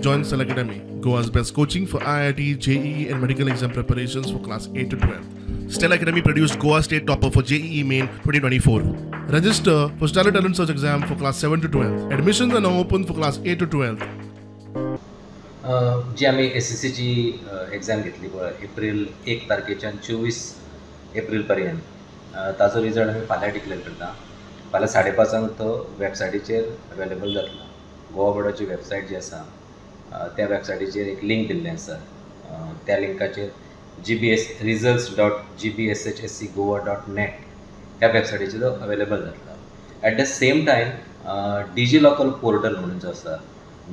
Join Stellar Academy, Goa's best coaching for IIT, JEE and medical exam preparations for class 8 to 12. Stellar Academy produced Goa State Topper for JEE Main 2024. Register for Stellar Talent Search exam for class 7 to 12. Admissions are now open for class 8 to 12. जी आमी एसएससीची exam घेतली पळय एप्रील 1 तारखेच्यान 24 एप्रील पर्यंत, ताजो result आमी फाल्यां declare करता. फाल्यां 5:30 तो वेबसायटीचेर अवेलेबल जातलो. गोवा बोर्डाची वेबसायट जी आसा त्या वेबसायटीचेर एक लिंक दिल्लें आसा. त्या लिंकाचेर GBS results.gbshscgoa.net ह्या वेबसायटीचेर तो अवेलेबल जातलो. At the same time DigiLocker portal म्हणून जो आसा,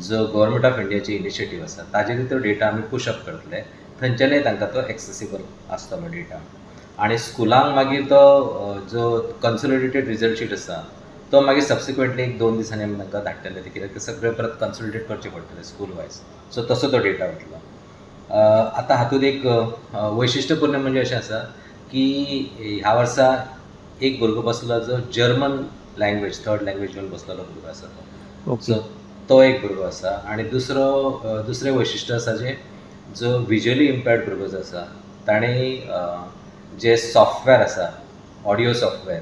जो गव्हर्मेंट ऑफ इंडियाची इनिशिएटीव आसा, ताजेर तो डेटा आमी पुश अप करतले. थंयच्यानय तांकां तो एक्सेसिबल आसतलो डेटा. आनी स्कुलांक मागीर तो जो कन्सोलिडेटेड रिजल्ट शीट आसा तो मागीर सबसिक्वंटली 1-2 दिसांनी आमी तांकां धाडटले, कित्याक ते सगळे परत कन्सोलिडेट करचे पडटले स्कूल वायज. सो तसो तो डेटा वतलो. आतां हातूंत एक वैशिश्टपूर्ण म्हणजे अशें आसा की ह्या वर्सा एक भुरगो बसलो जो जर्मन लँग्वेज थर्ड लँग्वेज घेवन बसलेलो भुरगो आसा तो. सो तो एक भुरगो आसा. आनी दुसरो दुसरें वैशिश्ट आसा जें जो विज्युअली इम्पेयर्ड भुरगो जो आसा ताणें जे सॉफ्टवेअर आसा ऑडियो सॉफ्टवेअर,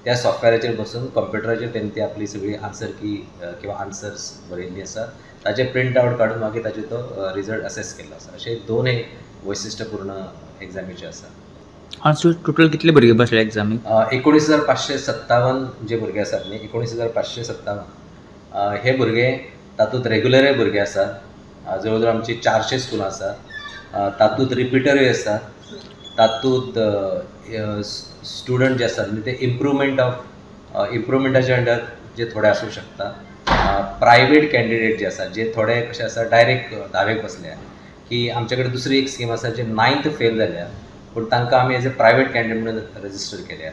त्या सॉफ्टवेअराचेर बसून कंप्युटराचेर तेणी ती आपली सगळी आन्सर की किंवा आन्सर्स बरयल्ली आसा, ताजे प्रिंट आवट काडून मागीर ताजे तो रिजल्ट असेस केल्लो आसा. अशे दोन हे वैशिश्टपूर्ण एग्जामीचे आसा. टोटल कितले भुरगे बसले एग्जामीक? 19,557 जे भुरगे आसात न्ही, 19,557 हे भुरगे, तातूंत रेगुलरूय भुरगे आसात. जवळ जवळ आमची 400 स्कुलां आसात. तातूंत रिपिटरूय आसा. तातूंत स्टुडंट जे आसात न्ही ते इम्प्रुवमेंट ऑफ इम्प्रुवमेंटाचे अंडर जे थोडे आसूं शकता. प्रायवेट कॅन्डिडेट जे आसा, जे थोडे कशे आसा डायरेक्ट धावेक बसल्या की आमचे कडेन दुसरी एक स्कीम आसा जे 9th fail जाल्या पूण तांकां आमी एज अ प्रायवेट कॅन्डिडेट म्हणून रजिस्टर केल्या.